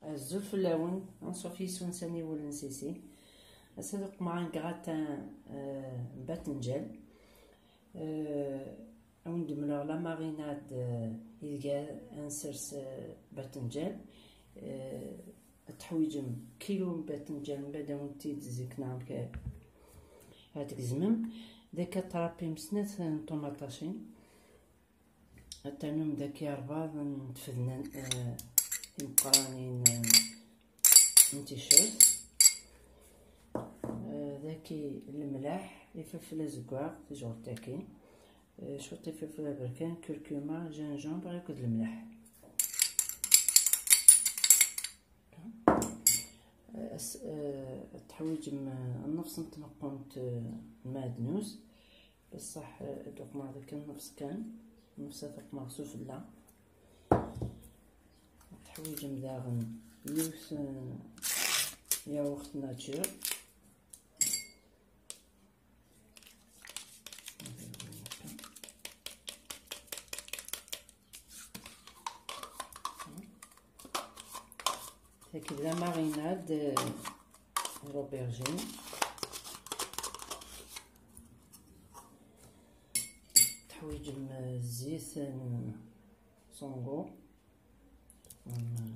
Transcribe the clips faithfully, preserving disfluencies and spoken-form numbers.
Azul fell-awen, anṣuf yis-wen s aniwel n Sisi. Ass-a ad uqmeɣ un gratin, euh, n batenǧal. Euh, ad wen-d-mleɣ la marinade, euh, ideg ad nsers, euh, batenǧal. Euh, ad teḥwiǧem kilu n batenǧal, mbaɛd ad wen-t-id-zikneɣ amek ad tgezmem. Dagi ad trapim snat n ṭumaṭacin. Ad ternum dagi rebɛa n tfednan, eh, timeqqranin, eh, n ticcert. Eh, dagi lemleḥ, ifelfel azeggaɣ, tijeɣlt-agi. Eh, cwiṭ ifelfel aberkan, curcuma, gingembre akked lemleḥ. Eh, as-, eh, ad teḥwiǧem, eh, nnefṣ n tmeqqunt, eh, n lmeɛdnus. Beṣṣeḥ, eh, ad uqmeɣ deg nnefṣ kan, nnefṣ ad uqmeɣ sufella. Ad teḥwiǧem daɣen yiwet, eh, yaɣurt nature. Tagi d la marinade, euh, l'aubergine. Teḥwiǧem, euh, zzit, euh, sans goût. Euh,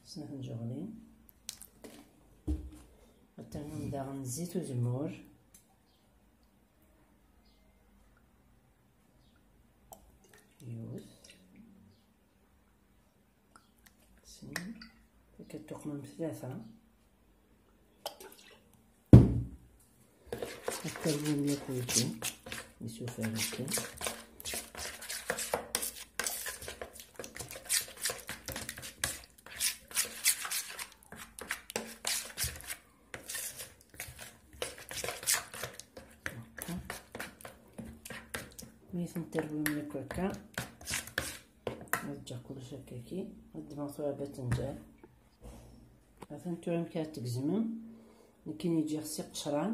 snat n tjeɣlin. Ad ternum daɣen zzit uzemmur. Yiwet. Sin. Akka tuqmem tlata. Ad terwim yakk wiki. Isufar akken. Mi ten-terwim yakk akka, ad ǧǧeɣ kullec akkaki, ad ddmeɣ tura batenǧal. Atan tura amek ara t-tgezmem. Nekkini ǧǧiɣ s iqecran.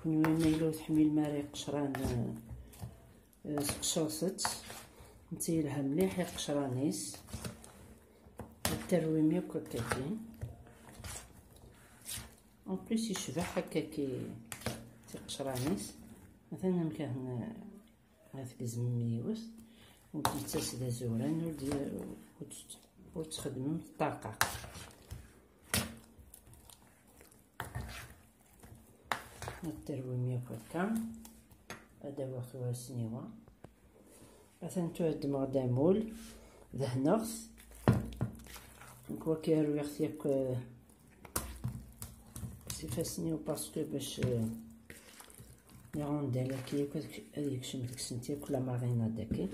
Kenwi ma yella ur tḥemmlem ara iqecran, eh, eh, sqecret-t. Netta yelha mliḥ i iqecran-is. Ad terwim yakk akkaki. En plus yecbeḥ akkaki tiqecran-is. Atan amek ad n-, ad tgezmem yiwet. Ur d-yettas d azuran, ur d-, ur d-, ur txeddmem ṭṭaqa. Ad terwim yakk akka. Ad awiɣ tura ssniwa. Atan tura ddmeɣ-d amul, dehneɣ-t. Nekk wagi rwiɣ-t yakk, eh, s ifassen-iw, parce que bac, eh, les rondelles-agi yakk ad k-, ad yekcem deg-sent yakk la marinade-agi.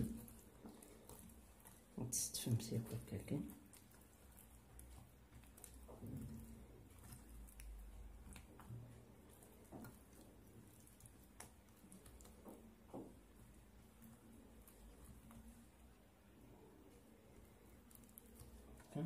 Ad testuffemt yakk akka-agi. هكا.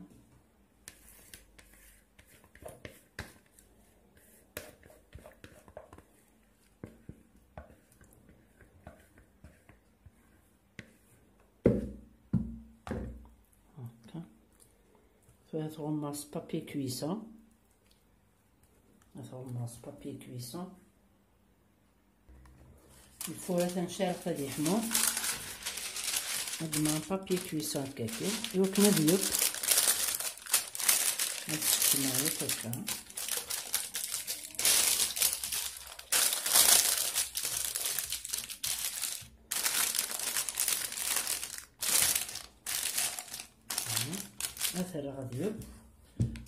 Tura tɣummeḍ s papier cuisson. Ad tɣummeḍ s papier cuisson. Lfur atan cerq ad yeḥmu. Ad d-mɛen papier cuisson akkaki iwakken ad yekk. Ad t-sekcmeɣ yakk akka. Ad t-rreɣ ad yekk.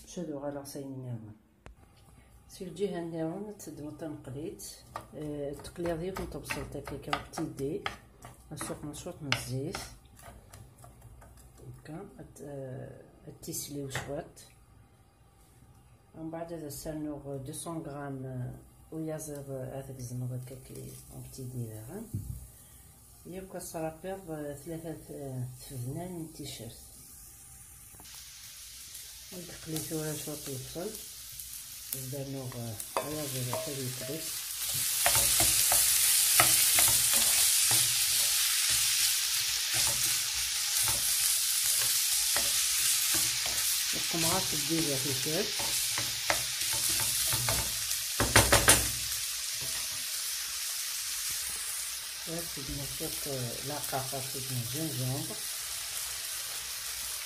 Bac ad uɣaleɣ s ayen nniḍen. Si lǧiha nniḍen ad teddmeḍ taneqlit, eh, teqliḍ yiwet n tebṣelt akka, comme petite dé, ad suqmeḍ cwiṭ n zzit, akka, ad, eh, ad tisliw cwiṭ. Mbeɛd ad as-rnuɣ deux cents grammes, eh, uyaziḍ, eh, ad t-gezmeḍ akka ki en petite dé daɣen. Yakk ad tesrapiḍ, eh, tlata, eh, tfednan n ticcert. Ad d-teqli tura cwiṭ yebṣel. Ad d-rnuɣ, eh, ayaziḍ ad yeṭṭes. Qemɛeɣ-as-d déjà tikkelt. Ad s-d-nefk laqaqa, s-d gingembre,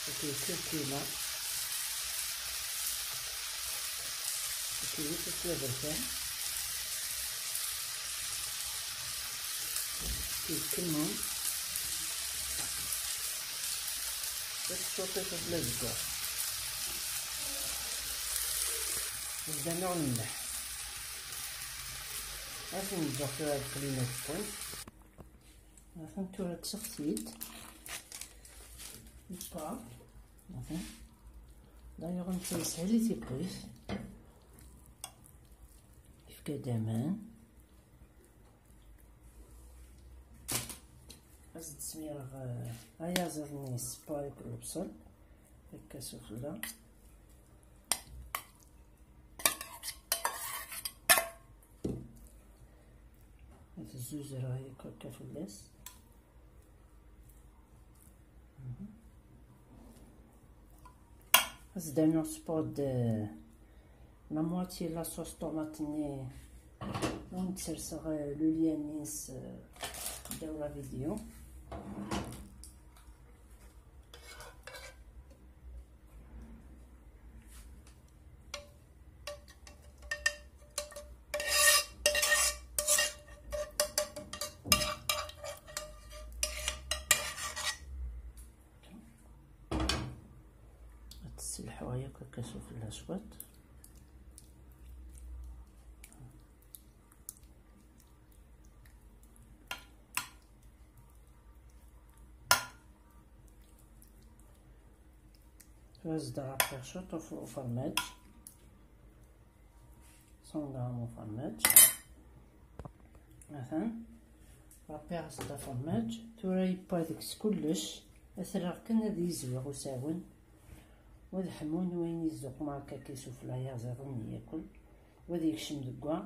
akked curcuma, akked yiwet n twaberkan. Yetkemmel. Ad teccuṭ iṭuṭla deg waṭ. Zdan ur nemleḥ. Ad ten-ǧǧeɣ tura ad qlin ad ffun. Atan tura kkseɣ-t-id. Yeffeɣ. Atan. D'ailleurs, netta yeshel i tiwwit. Yefka-d aman. Ad s-d-smireɣ, eh, ayaziḍ-nni yessewwa akk lebṣel, akka s ufella. Ad t-zzuzereɣ yakk akka fell-as. Mhm. Ad s-d-rnuɣ support de la moitié la sauce tomate-nni umi d-serseɣ, euh, le lien-nni-s, euh, ddaw la vidéo. Ad tesselḥuɣ yakk akka s ufella cwiṭ. Tura ad s-d-rqiɣ cwiṭ uf-, ufermaj. Cent grammes ufermaj. Atan. Rqiɣ-as-d afermaj. Tura yewwa deg-s kullec. Ad t-rreɣ kan ad yezwiɣ usawen. U ad ḥmun wayen i zzuqmeɣ akka s ufella ayaziḍ-nni yakk. U ad yekcem deg wa,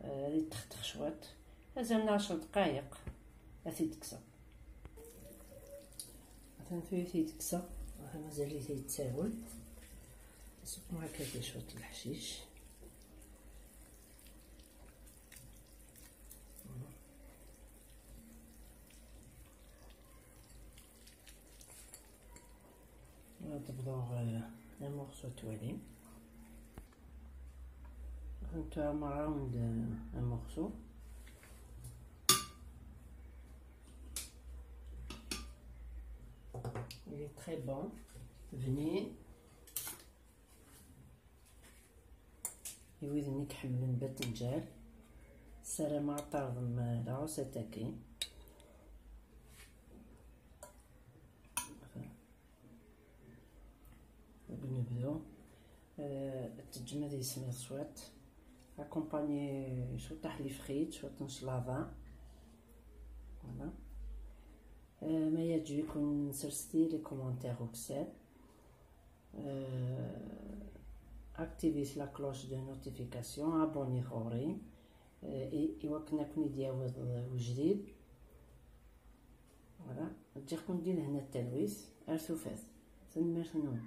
eh, ad yeṭṭexṭex cwiṭ. Azal n ɛecr dqayeq. Ad t-id-kkseɣ. Atan tura ad t-id-kkseɣ. Atan mazal-it yettawel. Zzuqmeɣ akka cwiṭ n leḥcic. Ad bḍuɣ, eh, amurṣu n twali. Anta maraw n, eh, amurṣu. Il est très bon. Bnin. I wid-nni iḥemmlen batenǧal, ssarameɣ ad tɛerḍem, eh, la recette-agi. Deg unebdu, eh, ad teǧǧem ad yesmiḍ cwiṭ. Accompagné cwiṭ aḥlif xid, cwiṭ n claḍa. Voilà. Eh, ma yeɛǧeb-iken, serset-iyi les commentaires ukessar. Euh, activez la cloche de notification, abonnez ɣur-i, euh, i, i wakken ad ken-id-yaweḍ, euh, ujdid. Voilà, ǧǧiɣ-ken di lehna d talwit, ar tufat. Tanemmirt-nwen.